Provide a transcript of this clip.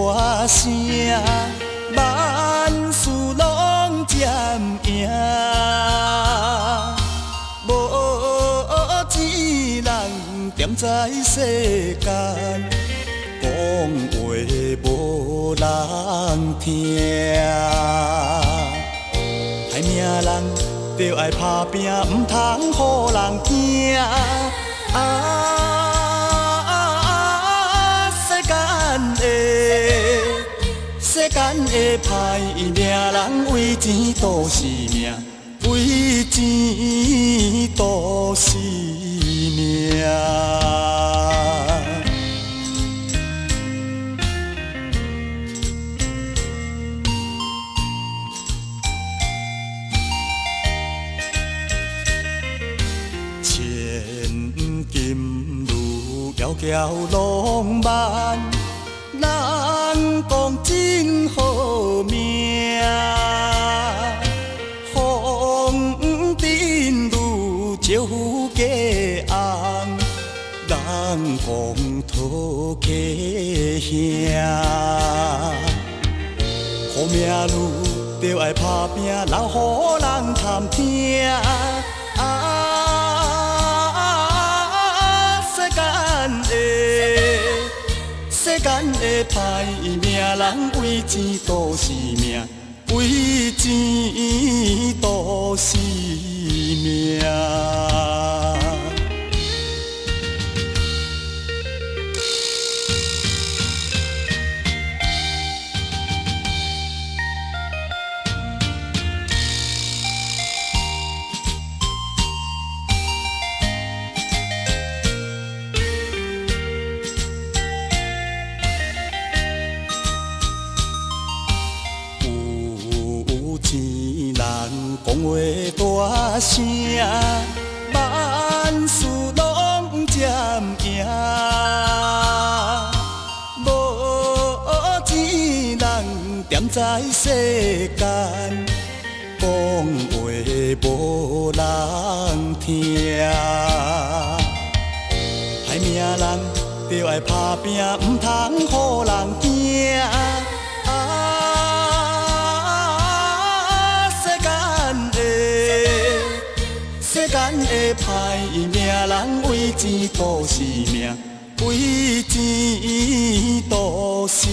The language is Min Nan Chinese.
大聲，萬事攏占贏。無錢人踮在世間，講話無人聽。歹命人著愛拍拚，毋通予人驚。啊，世間的世間的歹命人，為錢賭性命，為錢賭性命。千金女窈窕浪漫，人講真好命。紅塵女招嫁翁，人講討客兄。苦命女著愛拍拚，留予人探聽。啊，世間的世間的歹命人，為錢賭性命，為錢賭性命。有錢人講話大聲，萬事攏占贏。無錢人踮在世間，講話無人聽。歹命人著愛拍拚，毋通予人驚。啊，世間的世間的歹命人，為錢賭性命，為錢賭性